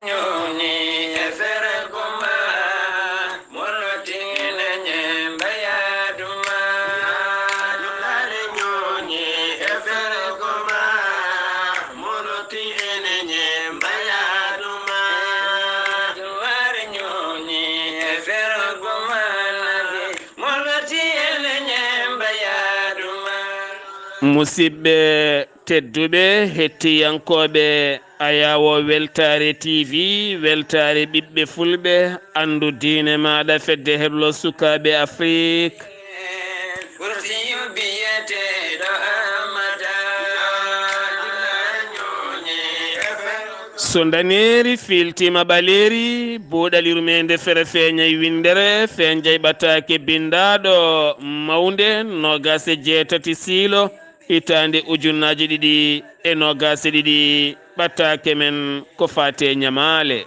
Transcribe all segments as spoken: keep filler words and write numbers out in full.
Ñooñi e fergo ma, moloti ene ñemba yaadu ma. Dulaare ñooñi e fergo ma, moloti ene ñemba yaadu ma. Dulaare ñooñi e fergo ma, moloti ene ñemba yaadu ma. Musidɓe tedduɓe, hettiyankooɓe Ayaawo Weltaare T V, weltaare ɓiɓɓe fulɓe, anndu diine maaɗa, fedde heblo sukaaɓe Afrik. Kursiyu biyeteeɗo Ahmada. So ndaneeri fiiltiima ɓaleeri, buuɗal yurmeende fere feeñay winndere, feenjay ɓataake binndaaɗo mawnde, noogaas e jeetati siilo, hitaande ujunnaaji ɗiɗi e noogaas e ɗiɗi, ɓataake men ko faati e ñamaale.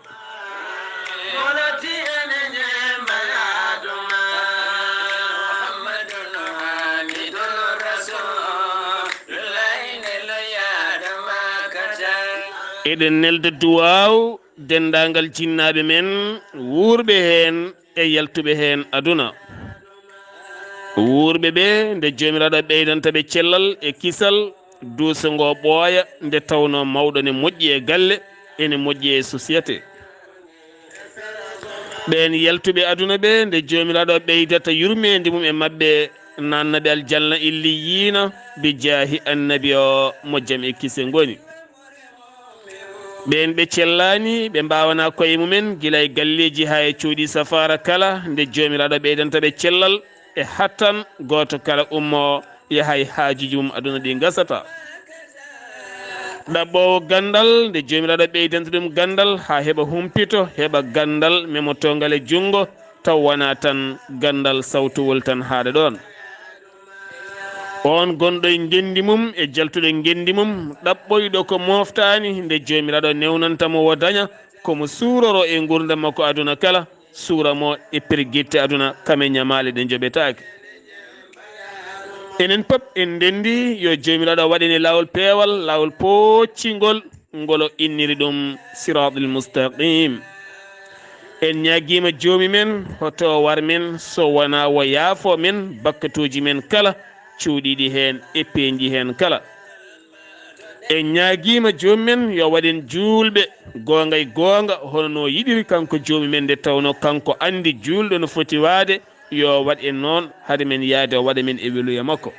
Eɗen nelda duwaaw denndaangal jinnaaɓe men wuurɓe heen e yaltuɓe heen aduna. Wuurɓe ɓe, nde Joomiraaɗo ɓeydanta ɓe cellal e kisal, duuso ngo ɓooya, nde tawnoo mawɗo ne moƴƴi e galle, ene moƴƴi e société. Ɓeen yaltuɓe aduna ɓe, nde Joomiraaɗo ɓeydata yurmeende mum e maɓɓe, naatna ɓe aljanna illiyiina, bi jaahi annabi o mo jam e kise ngoni. Ɓeen ɓe cellaani, ɓe mbaawanaa koye mumen, gila e galleeji haa e cuuɗi safaara kala, nde Joomiraaɗo ɓeydanta ɓe cellal e hattan, gooto kala ummoo yaha e haajuuji mum aduna ɗi ngasata. Ɗaɓɓoowo ganndal, nde Joomiraaɗo ɓeydanta ɗum ganndal haa heɓa humpito, heɓa ganndal memotoongal e junngo, taw wonaa tan ganndal sawtowol tan haaɗa ɗoon. Oon gonɗo e ngenndi mum e jaltuɗo ngenndi mum, ɗaɓɓoyɗo ko mooftaani, nde Joomiraaɗo newnanta mo o daña ko mo suuroroo e nguurndam makko aduna kala, suura mo e pergitte aduna, kam e ñamaale ɗe njoɓetaake. Enen pop en ndenndi yo Joomiraaɗo waɗ en e laawol peewal, laawol pooccingol, ngol o inniri ɗum Siraatul Mustaqim. En ñaagiima Joomi men, hoto war men, so wonaa o yaafoo men bakkatuuji men kala, cuuɗiiɗi heen e peeñɗi heen kala. En ñaagiima Joomi men yo waɗ en juulɓe goonga e goonga, hono no yiɗiri kanko Joomi men, nde tawnoo kanko anndi juulɗo no foti waade, yo waɗ en noon, hade men yahde o waɗa men e weluya makko.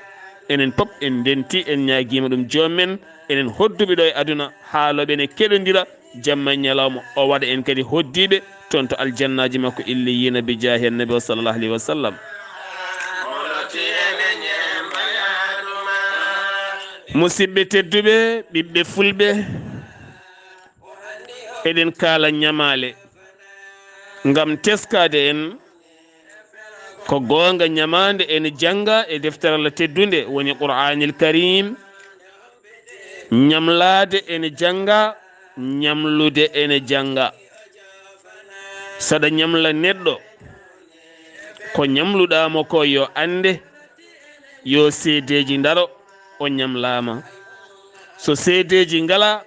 Enen pop en ndenti, en ñaagiima ɗum Joomi men, enen hodduɓe ɗo e aduna, haalooɓe ne keɗondira, jamma e ñalawma, o waɗa en kadi hoddiiɓe toon to aljannaaji makko illiyiina bi jaahi annabi o sallallahu alayhi wa sallam. Musidɓe tedduɓe, ɓiɓɓe fulɓe, eɗen kaala ñamaale ngam teskaade en. Ko goonga, ñamaande ene jannga e deftere Allah teddunde, woni Qur'aanil Kariim. Ñamlaade ene jannga, ñamlude ene jannga. Saɗa ñamla neɗɗo, ko ñamluɗaa mo ko yo annde, yo seedeeji ndaro o ñamlaama. So seedeeji ngalaa,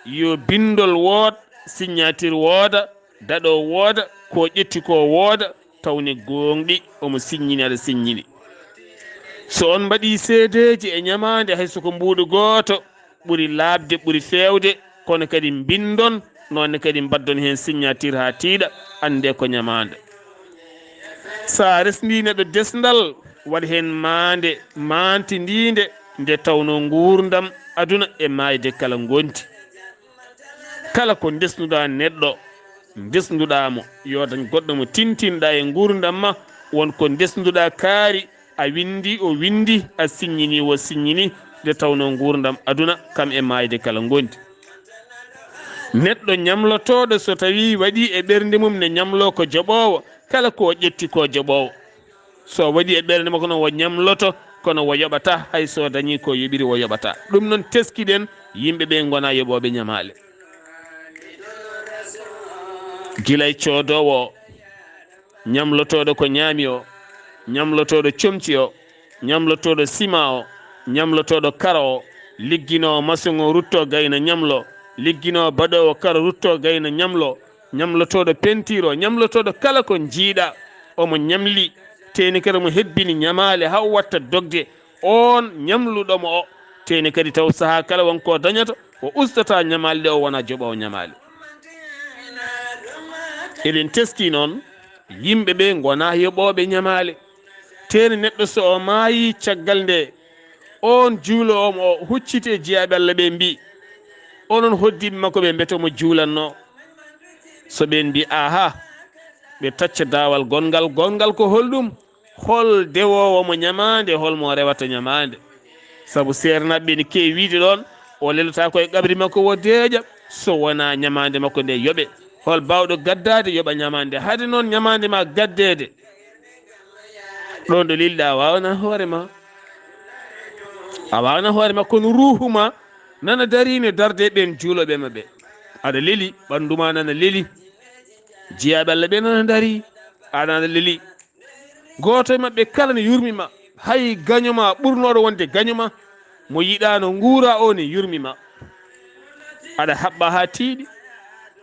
yo binndol wood, signature wooda, daɗo wooda, ko ƴetti ko wooda, tawne gooŋɗi omo siññini, aɗa siññini. So on mbaɗii seedeeji e ñamaande, hay so ko mbuuɗu gooto, ɓuri laaɓde, ɓuri feewde, kono kadi mbinndon, noon ne kadi mbaɗdon heen signature haa tiiɗa, anndee ko ñamaande. So a resndii neɗɗo desndal, waɗ heen maande maantindiinde, nde tawnoo nguurndam aduna e maayde kala ngonti. Kala ko ndesnuɗaa neɗɗo, ndesnuɗaa mo, yo dañ goɗɗo mo tintinɗaa e nguurndam ma, won ko ndesnuɗaa kaari, a winndi, o winndi, a siññini, o siññini, nde tawnoo nguurndam aduna kam e maayde kala ngondi. Neɗɗo ñamlotooɗo, so tawii waɗii e ɓernde mum ne ñamloo ko joɓoowo, kala ko o ƴetti ko joɓoowo. So waɗii e ɓernde makko noon, o ñamloto, kono o yoɓata, hay so dañii ko yoɓiri, o yoɓata. Ɗum noon, teskiɗen yimɓe ɓe ngona yoɓooɓe ñamaale. Gila e coodoowo o, ñamlotooɗo ko ñaami o, ñamlotooɗo comci o, ñamlotooɗo sima o, ñamlotooɗo kara o, ligginoowo masoŋ o, rutto gayna ñamlo, ligginoo baɗoowo kara ruttoo gayna ñamloo, ñamlotooɗo pentiiroo, ñamlotooɗo kala ko njiiɗaa, omo ñamli, teeni kadi omo hebbini ñamaale haa o watta dogde, oon ñamluɗo mo o, teeni kadi taw sahaa kala won ko dañata, o ustataa ñamaale ɗe, o wonaa joɓoowo ñamaale. Eɗen teskii noon, yimɓe ɓe ngonaa yoɓooɓe ñamaale. Teeni neɗɗo so o maayii caggal nde, oon juuloowo mo o hucciti e jiyaaɓe Allah ɓe mbii, onon hoddiiɓe makko ɓe mbete omo juulannoo. So ɓeen mbii, aha, ɓe tacca daawal gonngal, gonngal ko holɗum? Hol dewoowo mo ñamaande, hol mo rewata ñamaande? Sabu seernaaɓe ɓe ne keewi wiyde ɗoon, o lelotaako e qabri makko o deeƴa, so wonaa ñamaande makko nde yoɓe. Hol baawɗo gaddaade yoɓa ñamaande? Hade noon ñamaande ma gaddeede, ɗoon ɗo lelɗa a waawana hoore ma. A waawana hoore ma, kono ruuhu ma nana darii ne darde ɓeen juulooɓe maɓɓe. Aɗa leli, ɓanndu ma nana leli. Jiyaaɓe Allah ɓe nana darii, aɗa nana leli. Gooto e maɓɓe kala ne yurmi ma. Hay gaño ma ɓurnooɗo wonde gaño ma, mo yiɗaano nguura o ne yurmi ma. Aɗa haɓɓa haa tiiɗi,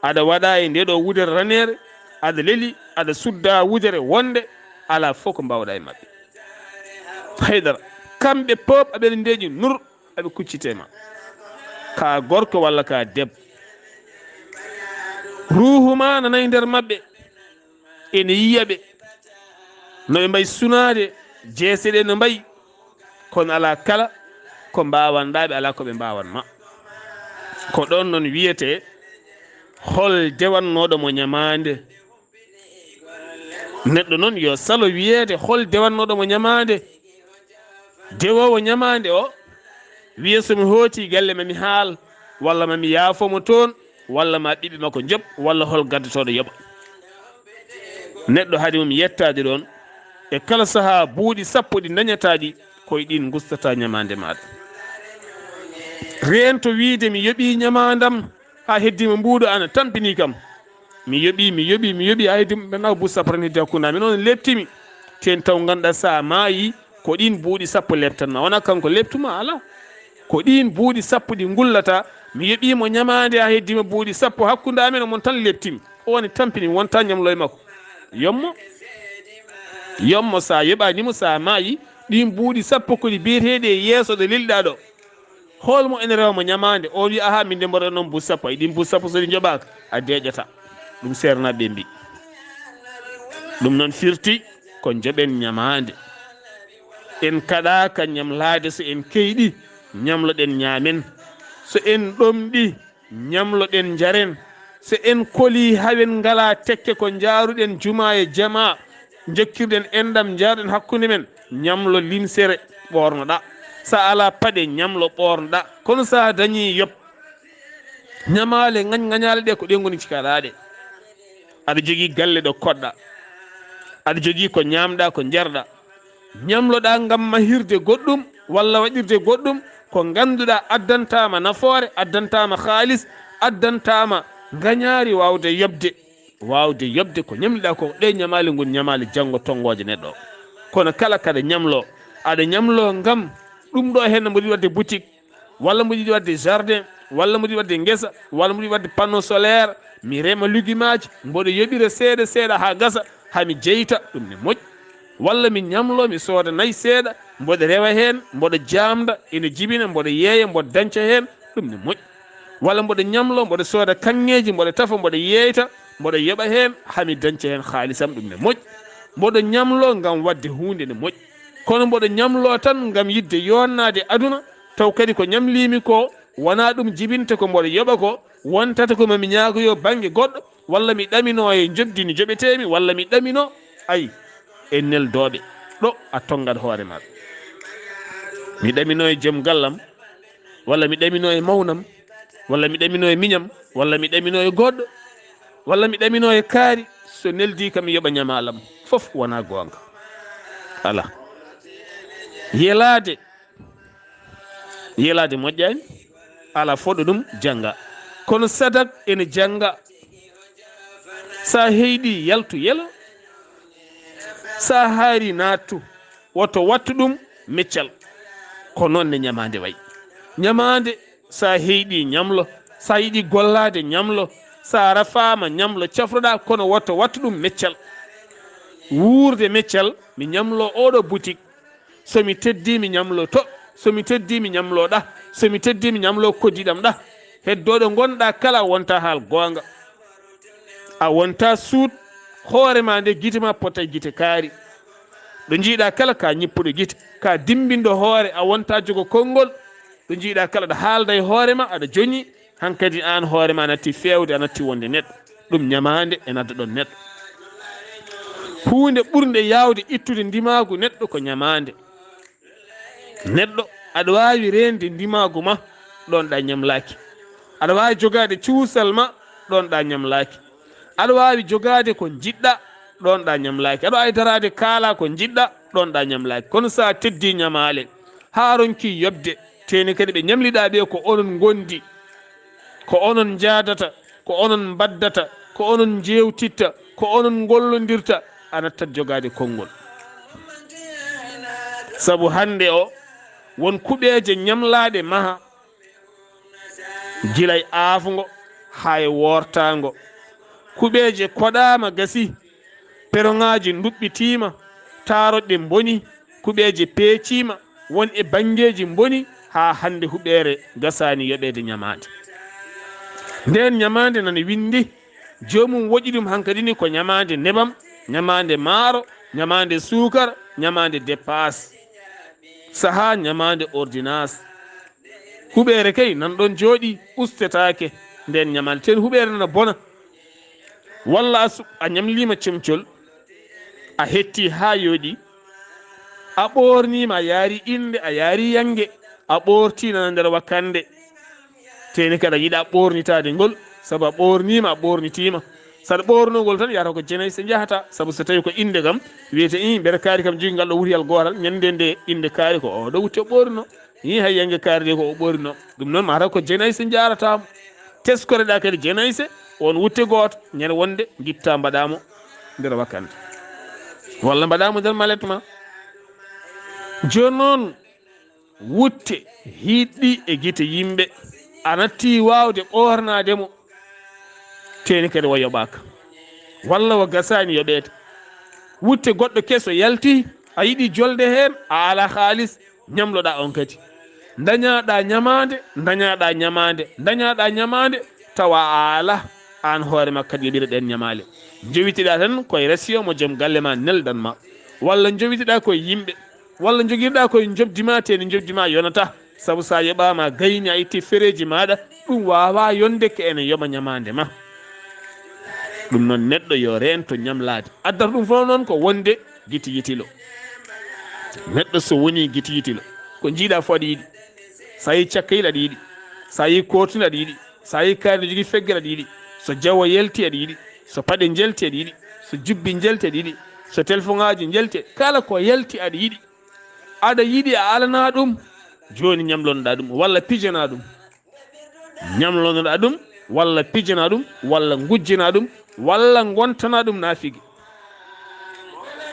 aɗa waɗa e nde ɗo wudere raneere, aɗa leli, aɗa sudda wudere wonde alaa fof ko mbaawɗa e maɓɓe. Haydara, kamɓe pop aɓe ndeeƴi nur, aɓe kuccite ma. Ka gorko walla ka debbo. Ruuhu ma nanay nder maɓɓe, ene yiya ɓe. No ɓe mbayi sunaade, jeese ɗe no mbayi. Kono alaa kala ko mbaawanɗaa ɓe, alaa ko ɓe mbaawan ma. Ko ɗoon noon wiyetee, hol dewannooɗo mo ñamaande? Neɗɗo noon yo salo wiyeede, hol dewannooɗo mo ñamaande? Dewoowo ñamaande o, wiya so mi hooti galle ma mi haal, walla ma mi yaafo mo toon, walla ma ɓiɓɓe makko njoɓ, walla hol gaddotooɗo yoɓa. Neɗɗo hade mum yettaade ɗoon, e kala sahaa buuɗi sappo ɗi dañataa ɗi, ko e ɗiin ngustata ñamaande maaɗa. Reento wiyde mi yoɓii ñamaandam, haa heddii ma mbuuɗo ana tampinii kam. Mi yoɓii, mi yoɓii, mi yoɓii, haa heddii ma nawa buuɗi sappo tan heddii hakkunde amin, oon leeptimi. Teen taw ngannduɗaa so a maayii, ko ɗiin buuɗi sappo leeptan ma. Wonaa kanko leeptu ma, alaa. Ko ɗiin buuɗi sappo ɗi ngullata, mi yoɓii mo ñamaande haa heddii ma buuɗi sappo hakkunde amin, omo tan leeptimi. O woni tampini, wonta ñamlo e makko. Yommo. Yommo, so a yoɓaani mo, so a maayii, ɗiin buuɗi sappo ko ɗi biyeteeɗi e yeeso ɗo lelɗa ɗo. Hol mo ene rewa mo ñamaande? On wiya, aha, min de mboɗo noon buuɗi sappo. Ay, ɗiin buuɗi sappo so ɗi njoɓaaka, a deeƴata. Ɗum seernaaɓe ɓe mbii. Ɗum noon firti ko njoɓen ñamaande. En kaɗaaka ñamlaade, so en keyɗi, ñamloɗen ñaamen. So en ɗomɗi, ñamloɗen njaren. So en kolii, hawen ngalaa tekke, ko njaaruɗen jumaa e jamaa, njokkirɗen enɗam, njaaruɗen hakkunde men, ñamlo limsere ɓoornoɗaa. So a alaa paɗe, ñamlo ɓoornoɗaa. Kono so a dañii yoɓ, ñamaale ŋañ-ŋañaale ɗe, ko ɗe ngoni cikaɗaa ɗe. Aɗa jogii galle ɗo koɗɗaa. Aɗa jogii ko ñaamɗaa, ko njarɗaa. Ñamloɗaa ngam mahirde goɗɗum walla waɗirde goɗɗum ko ngannduɗaa addantaa ma nafoore, addantaa ma kaalis, addantaa ma ngañaari waawde yoɓde. Waawde yoɓde ko ñamliɗaa ko, ɗe ñamaale ngoni ñamaale janngo tonngooje neɗɗo. Kono kala kaɗa ñamlo, aɗa ñamlo ngam ɗum ɗo heen mboɗo yiɗi waɗde boutique, walla mboɗo yiɗi waɗde jardin, walla mboɗo yiɗi waɗde ngesa, walla mboɗo yiɗi waɗde panneau solaire, mi rema lugimaaji, mboɗo yoɓira seeɗa seeɗa haa gasa, haa mi jeyta, ɗum ne moƴƴi. Walla mi ñamlo, mi sooda nayi seeɗa, mboɗo rewa heen, mboɗo jaamda, ene jibina, mboɗo yeeya, mboɗo dañca heen, ɗum ne moƴƴi. Walla mboɗo ñamlo, mboɗo sooda kaŋŋeeji, mboɗo tafa, mboɗo yeeyta, mboɗo yoɓa heen, haa mi dañca heen haalisam, ɗum ne moƴƴi. Mboɗo ñamlo ngam waɗde huunde ne moƴƴi. Kono mboɗo ñamlo tan ngam yiɗde yonnaade aduna, taw kadi ko ñamliimi ko wonaa ɗum jibinta ko mboɗo yoɓa ko, wontata ko mami ñaagoyo bannge goɗɗo, walla mi ɗaminoo e njoɓdi ndi joɓeteemi, walla mi ɗaminoo, ay, e neldooɓe, ɗo a tonngat hoore ma. Mi ɗaminoo e joom gallam, walla mi ɗaminoo e mawnam, walla mi ɗaminoo e miñam, walla mi ɗaminoo e goɗɗo, walla mi ɗaminoo e kaari, so neldii kam mi yoɓa ñamaalam, fof wonaa goonga. Alaa. Yelaade, yelaade moƴƴaani, alaa fodɗo ɗum jannga. Kono sadak ene jannga. So a heyɗi, yaltu yelo. So a haari, naattu. Woto wattu ɗum meccal. Ko noon ne ñamaande wayi. Ñamaande, so a heyɗi, ñamlo. Sa yiɗi gollaade, ñamlo. Sa rafaama, ñamlo. Cafroɗa, kono wotto wattu ɗum meccal. Wuurde meccal, mi ñamlo oɗo butik. So mi teddi, mi ñamlo to. So mi teddi, mi ñamlo ɗa. So mi teddi, mi ñamlo koddiɗam ɗa. Heddoɗo ngonɗa kala, a wonta haal goonga. A wonta suut hoore ma nde, gite ma pota e gite kaari. Ɗo njiiɗa kala, ka ñippuɗo gite, ka dimbinɗo hoore, a wonta jogo konngol. Ɗo njiiɗa kala, aɗa haalda e hoore ma, aɗa joñi. Hankadi aan hoore ma a natti feewde, a natti wonde neɗɗo. Ɗum ñamaande ene adda ɗon neɗɗo. Huunde ɓurnde yaawde ittude ndimaagu neɗɗo ko ñamaande. Neɗɗo, aɗa waawi reende ndimaagu ma, ɗon ɗa ñamlaaki. Aɗa waawi jogaade cuusal ma, ɗon ɗa ñamlaaki. Aɗa waawi jogaade ko njiɗɗa, ɗon ɗa ñamlaaki. Aɗa waawi daraade kaala ko njiɗɗa, ɗon ɗa ñamlaaki. Kono so a teddii ñamaale, haa ronki yoɓde, teeni kadi ɓe ñamliɗaa ɓe ko onon ngondi, ko onon njaadata, ko onon mbaddata, ko onon njeewtitta, ko onon ngollondirta, a nattat jogaade konngol. Sabu hannde o, won kuɓeeje ñamlaaɗe maha, gila e aafngo haa e woortaango. Kuɓeeje koɗaama, gasi, peroŋaaji nduɓɓitiima, taaroɗe mboni, kuɓeeje peeciima, won e banngeeji mboni, haa hannde huɓeere gasaani yoɓeede ñamaande. Ndeen ñamaande nana winndi, joomum woƴi ɗum hankadi ni ko ñamaande nebam, ñamaande maaro, ñamaande suukar, ñamaande depaas, sahaa ñamaande ordinaas. Huɓeere kay nan ɗon jooɗi, ustetaake ndeen ñamaande. Teen huɓeere nana bona. Walla a su-, a ñamliima comcol, a hetti haa yooɗi, a ɓoorniima, a yaari innde, a yaari yannge, a ɓoortii nana nder wakkannde. Teeni kadi a yiɗa ɓoornitaade ngol, sabu a ɓoorniima, a ɓoornitiima. Saɗa ɓoornoo ngol tan, yahata ko jenayse njahata, sabu so tawii ko innde kam, wiyete, "Ii, mbete kaari kam jogi ngal ɗo wuriyal gootal, ñande nde innde kaari ko o ɗo wutte ɓoornoo." Ii, hay yannge kaari de ko o ɓoornoo. Ɗum noon, mataw ko jenayse njaarata mo. Teskoreɗa kadi jenayse, on wutte gooto, ñande wonde ngitta mbaɗa mo nder wakkannde. Walla mbaɗa mo nder malet ma. Jooni noon, wutte hiiɗɗi e gite yimɓe, a natti waawde ɓoornaade mo, teeni kadi o yoɓaaka, walla o gasaani yoɓeede. Wutte goɗɗo keso yalti, a yiɗi jolde heen, a alaa haalis, ñamloɗa on kadi. Ndañaɗa ñamaande, ndañaɗa ñamaande, ndañaɗa ñamaande, tawa a alaa aan hoore ma kadi yoɓira ɗeen ñamaale. Njowitiɗa tan koye rasiyo mo joom galle ma neldan ma, walla njowitiɗa koye yimɓe, walla jogirɗa koye njoɓdi ma, te ni njoɓdi ma yonata. Sabu sa yoɓama gayni, a itti fereji maɗa, ɗum wawa yonde ko ene yoɓa ñamande ma. Ɗum noon, neɗɗo yo rento ñamlade. Addata ɗum fof noon ko wonde giti yitilo. Neɗɗo so woni giti yitilo, ko jiiɗa fof aɗa yiɗi. Sa yi cakkayel aɗa yiɗi, sa yi kortude aɗa yiɗi, sa yi kaari ne jogii feggere aɗa yiɗi, so jawo yalti aɗa yiɗi, so paɗe njalti aɗa yiɗi, so jubbi njalti aɗa yiɗi, so telefoŋaaji njalti, kala ko yalti aɗa yiɗi. Aɗa yiɗi, a alana ɗum, jooni ñamlonoɗa ɗum walla pijana ɗum. Ñamlonoɗa ɗum walla pijana ɗum walla ngujjana ɗum walla ngontana ɗum naafigi.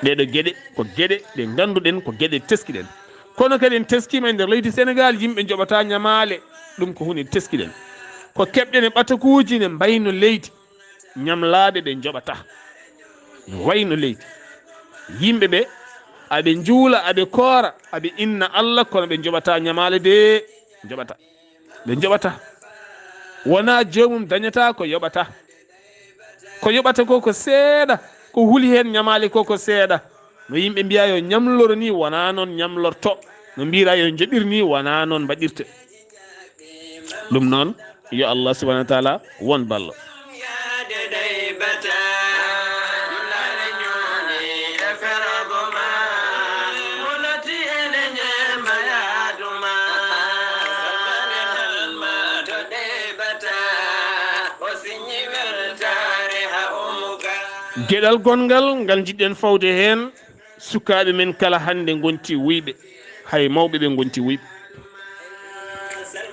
Ɗeɗo geɗe ko geɗe ɗe ngannduɗen ko geɗe teskiɗen. Kono kadi en teskima e nder leydi Senegal, yimɓe njoɓata ñamaale. Ɗum ko hunde teskiɗen. Ko keɓɗen e ɓatakuuji ne mbayno leydi, ñamlaaɓe ɓe njoɓata. No wayno leydi. Yimɓe ɓe, aɓe njuula, aɓe koora, aɓe inna Allah, kono ɓe njoɓata ñamaale de, njoɓata. Ɓe njoɓata. Wona joomum dañata ko yoɓata. Ko yoɓata ko, ko seeɗa, ko huli heen ñamaale ko, ko seeɗa. No yimɓe mbiya yo ñamloro ni, wona noon ñamlorto. No mbira yo njoɓir ni, wona noon mbaɗirte. Ɗum noon, yo Allah subhanahu wa taala won ballo. Geɗal gonngal ngal njiɗɗen fawde heen, sukaaɓe men kala hannde ngonti wuyɓe, hay mawɓe ɓe ngonti wuyɓe.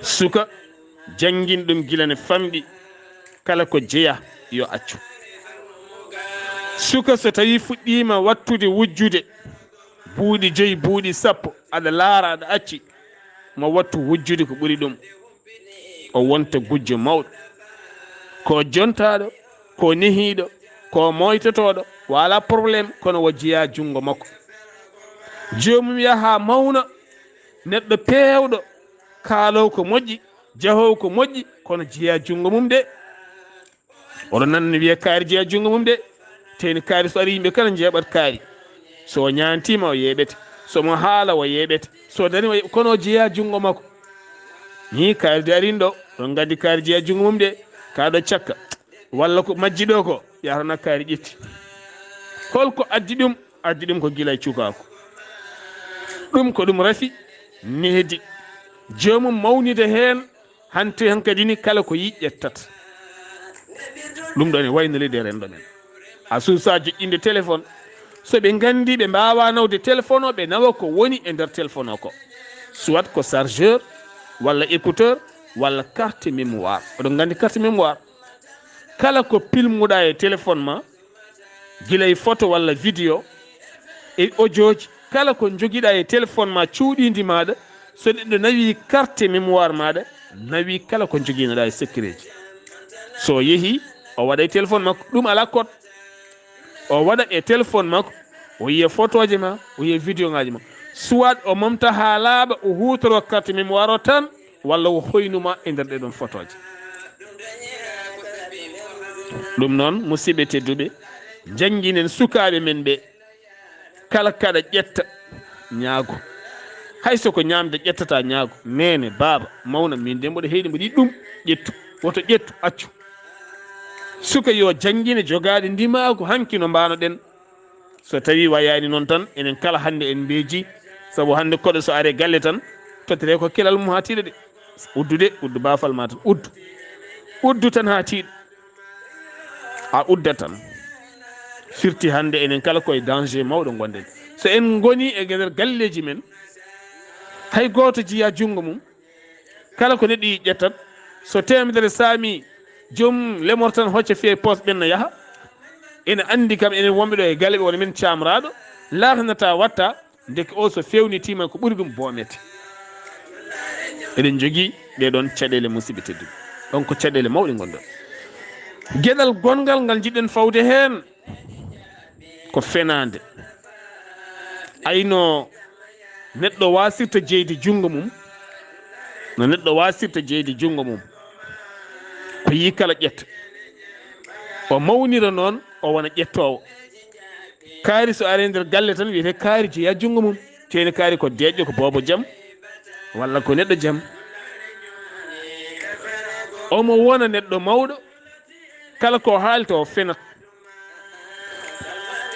Suka, janngin ɗum gila ne famɗi, kala ko jeya yo accu. Suka so tawi fuɗɗiima wattude wujjude, buuɗi joyi, buuɗi sappo, aɗa laara, aɗa acci, mo wattu wujjude ko ɓuri ɗum. o wonta gujjo mawɗo, ko jontaaɗo, ko nehiiɗo, ko moytotooɗo, wala problème, kono o jeyaa junngo makko. Joomum yaha mawna, neɗɗo peewɗo, kaaloowo ko moƴƴi, jahoowo ko moƴƴi, kono jeyaa junngo mum de. Oɗo nanni wiya kaari jeyaa junngo mum de. Teni kaari so ari yimɓe kala njeeɓat kaari. So o ñaantiima o yeeɓete. So mo haala o yeeɓete. So dani o yeeɓ-, kono o jeyaa junngo makko. Ni kaari de arin ɗo. Ɗon nganndi kaari jeyaa junngo mum de. Kaa ɗo cakka. Walla ko majji ɗo ko. Yahrana kaari ƴetti. Holko addi ɗum? Addi ɗum ko gila e cukaaku. Ɗum ko ɗum rafi nehdi. Joomum mawnida heen. Hanti hankadi ni kala ko yiɗ ƴettat. Ɗum ɗo ne wayno leydi e renndo men. A suusa joƴƴinde téléphone. So ɓe nganndi ɓe mbaawa nawde téléphone o, ɓe nawa ko woni e nder téléphone o ko. Soit ko chargeur, walla écouteur, walla carte mémoire. Oɗon nganndi carte mémoire. Kala ko pilmuɗa e téléphone ma, gila e photo walla vidéo, e audioji, kala ko jogiɗa e téléphone ma cuuɗindi maɗa, so neɗɗo nawi carte mémoire maɗa, nawi kala ko joginoɗa e secretji. So yeehi, o waɗa e téléphone makko, ɗum ala code. O waɗa e téléphone makko, o yiya photoje ma, o yiya vidéo ngaji ma. Soit o momta ha laaɓa, o hutoro carte mémoire o tan, walla o hoynuma e nder ɗeɗon photoje. Ɗum noon, musidɓe tedduɓe, jannginen sukaaɓe men ɓe, kala kaɗa ƴetta ñaago. Hay so ko ñaamde ƴettata ñaago, neene, baaba, mawna, min de mboɗo heyɗi mboɗo yiɗi ɗum, ƴettu, woto ƴettu, accu. Suka yo janngine jogaade ndimaagu hanki no mbaano ɗen. So tawi wayaani noon tan, enen kala hannde en mbeeji, sabu hannde koɗo so are galle tan, tottere ko kelal mum haa tiiɗa de. Uddu de, uddu baafal ma tan, uddu. Uddu tan haa tiiɗa. A udda tan. Firti hannde enen kala koye danger mawɗo ngonden. So en ngoni e nder galleeji men, hay gooto jiya junngo mum, kala ko neɗɗo yi ƴettat, so teemedere saami, joom lemor tan hocca fiya e poos ɓenna yaha. Ene anndi kam enen wonɓe ɗo e galle ɓe wona men caamraaɗo, laatanata watta, ndeke o so fewnitiima ko ɓuri ɗum boomete. Eɗen njogii ɗee ɗoon caɗeele musidɓe tedduɓe. Ɗoon ko caɗeele mawɗe ngonɗon. Geɗal gonngal ngal njiɗɗen fawde heen ko fenaande. Ayno neɗɗo wasirta jeydi junngo mum, no neɗɗo wasirta jeydi junngo mum, ko yii kala ƴetta. O mawnira noon, o wona ƴettoowo. Kaari so ari nder galle tan wiyete kaari jeya junngo mum. Teeni kaari ko deeƴƴo, ko boobo jam, walla ko neɗɗo jam. Omo wona neɗɗo mawɗo, kala ko haalta o fenat.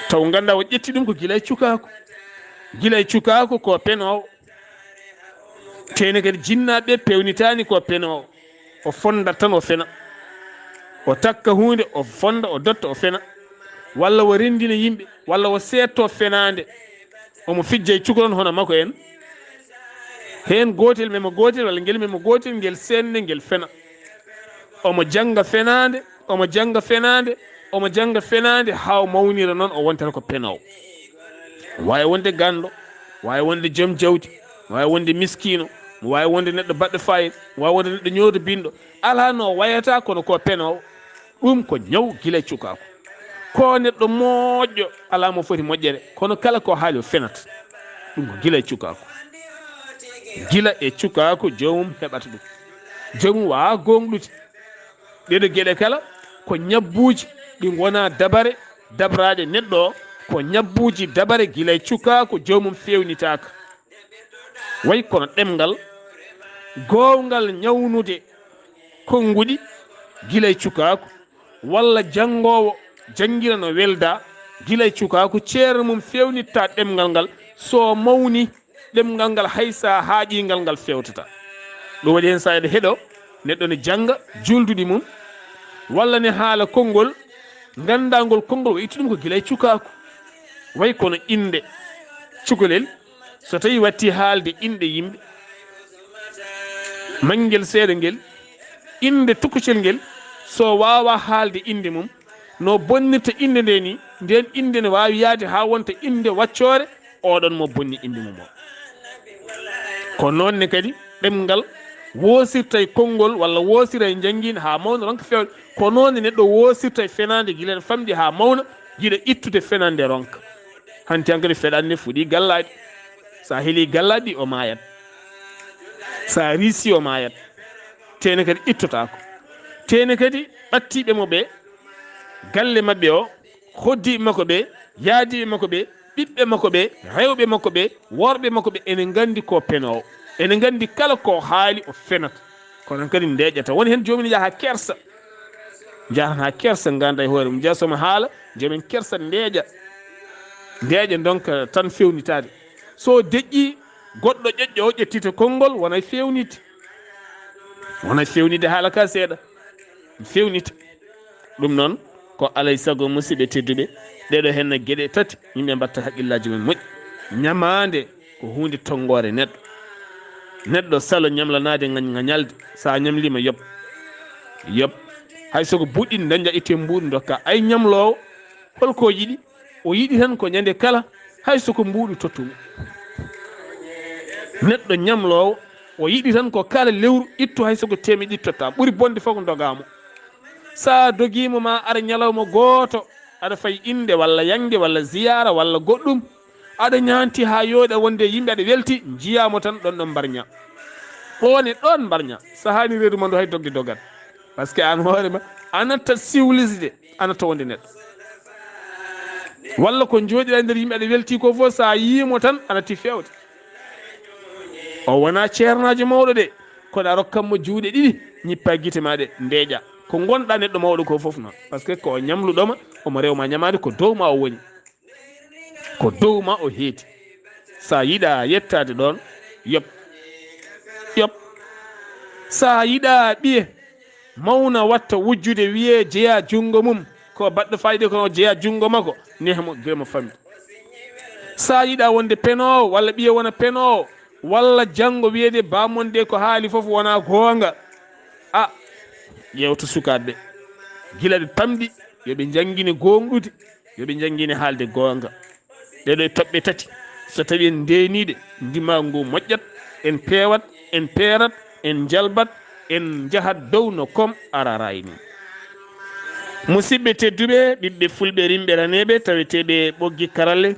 Taw ngannda o ƴetti ɗum ko gila e cukaaku. Gila e cukaaku ko penoowo. Teeni kadi jinnaaɓe pewnitaani ko penoowo. O fondat tan o fena. O takka huunde, o fonda, o dotta, o fena. Walla o renndina yimɓe, walla o seetto fenaande. Omo fijja e cukalon hono makko en. Heen gootel mema gootel, walla ngel mema gootel, ngel seenne, ngel fena. Omo jannga fenaande, omo jannga fenaande, omo jannga fenaande, haa o mawnira noon, o wontata ko penoowo. Waawi wonde ganndo, waawi wonde joom jawdi, waawi wonde miskiino, mo waawi wonde neɗɗo baɗɗo faayida, waawi wonde neɗɗo ñooto binɗo. Alaa no wayata, kono ko penoowo. Ɗum ko ñaw gila e cukaaku. Ko neɗɗo moƴƴo, alaa mo foti moƴƴere, kono kala ko haali o fenat. Ɗum ko gila e cukaaku. Gila e cukaaku, joomum heɓata ɗum. Joomum waawaa gooŋɗude. Ɗeɗo geɗe kala ko ñabbuuji ɗi ngonaa dabare, dabraaɗe neɗɗo o, ko ñabbuuji dabare gila e cukaaku, joomum feewnitaaka. Way kono ɗemngal goowngal ñawnude konnguɗi gila e cukaaku, walla janngoowo janngira no welda gila e cukaaku, ceerno mum feewnitta ɗemngal ngal, so mawni, ɗemngal ngal hay so haaƴii ngal, ngal feewtata. Ɗum waɗi heen so eɗe heɗo neɗɗo ne jannga juulduɗi mum, walla ne haala konngol, nganndaa ngol konngol o itti ɗum ko gila e cukaaku. Way kono innde cukalel, so tawi watti haalde inɗe yimɓe, manngel seeɗa ngel, innde tukucel ngel, so waawa haalde innde mum, no bonnirta innde nde ni, nden innde ne waawi yahde haa wonta innde waccoore, oɗon mo bonni innde mum o. Ko noon ne kadi ɗemngal woosirta e konngol walla woosira e njanngiin haa mawna ronka feewde. Ko noon neɗɗo woosirta e fenaande gila ene famɗi haa mawna, gila ittude fenaande ronka. Hanti hankadi feɗaande fuɗi gallaaɗi. So a heli gallaaɗi ɗi, o maayat. So a riisi, o maayat. Teene kadi ittotaako. Teene kadi ɓattiiɓe mo ɓe, galle maɓɓe o, hoddiiɓe makko ɓe, yaadiiɓe makko ɓe, ɓiɓɓe makko ɓe, rewɓe makko ɓe, worɓe makko ɓe, ene nganndi ko penoowo. Ene nganndi kala ko haali o fenata. Kono kadi ndeeƴata. Woni heen joomum yaha kersa. Njaha haa kersa, ngannda e hoore mum. Njeya so mo haala, joomum kersa ndeeƴa. Ndeeƴa ndonka tan fewnitaade. So deƴƴi, goɗɗo ƴoƴƴo o ƴettita konngol, wona e fewnitde. Wona e fewnitde haala ka seeɗa. Fewnita. Ɗum noon, ko alay sago, musidɓe tedduɓe, ɗeɗo henna geɗe tati, yimɓe mbatta haqqillaaji mum moƴƴi. Ñamaande ko huunde tonngoore neɗɗo. Neɗɗo salo ñamlanaade ŋañ-, ŋañalde, so a ñamliima yoɓ. Yoɓ. Hay so ko buɗɗi dañƴa itte mbuuɗi ndokka. Ay ñamloowo, holko o yiɗi? O yiɗi tan ko ñande kala, hay so ko mbuuɗi tottu mo. Neɗɗo ñamloowo, o yiɗi tan ko kala lewru ittu hay so ko teemeɗɗe ɗiɗi totta. Ɓuri bonde fof ko ndogaamo. Sa dogiimo ma ara ñalawma gooto, aɗa fay innde walla yaŋde walla ziyaara walla goɗɗum, aɗa ñaanti haa yooɗa wonde yimɓe aɗa welti, njiyaamo tan ɗon ɗon mbarña. Ɗon e ɗon mbarña. Sahaani reedu ma ndu hay dogde dogat. Parce que aan hoore ma, a natta civilisé, a natta wonde neɗɗo. Walla ko njooɗiɗa e nder yimɓe aɗa welti ko fof, sa yiimo tan, a natti feewde. O wona ceernaajo mawɗo de, kono a rokkan mo juuɗe ɗiɗi, ñippa gite ma ɗe, ndeeƴa. Ko ngonɗa neɗɗo mawɗo ko fof noon. Parce que ko ñamluɗoma, omo rewma ñamaade, ko dow ma o woni. Ko dow ma o heedi. Sa yiɗa yettaade ɗoon, yoɓ. Yoɓ. Sa yiɗa ɓiye mawna watta wujjude, wiye jeya junngo mum, ko baɗɗo fayde kono jeya junngo makko, nehmo gila mo famɗi. Sa yiɗa wonde penoowo, walla ɓiye wona penoowo, walla janngo wiyede bamon de ko haali fof wona goonga. A, ƴeewta sukaaɓe. Gila ɓe pamɗi, yo ɓe njanngine goongɗude, yo ɓe njanngine haalde goonga. Ɗeɗo e toɓɓe tati, so tawi en ndeenii ɗe, ndimaagu ngu moƴƴat, en peewat, en peerat, en njalbat, en njahat dow no kom araraay ni. Musidɓe tedduɓe, ɓiɓɓe fulɓe rimɓe raneeɓe, taweteeɓe ɓoggi karalle,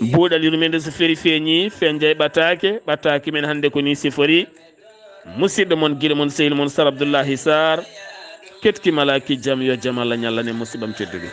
buuɗal yurmeende so feri feeñi, fenjay ɓataake, ɓataake men hannde ko ni sifori. Musidɗo mon, giɗo mon, sehil mon, Sar Abdullahi Sar, ketki malaki jam, yo jam Allah ñallane musiɓɓam tedduɓe.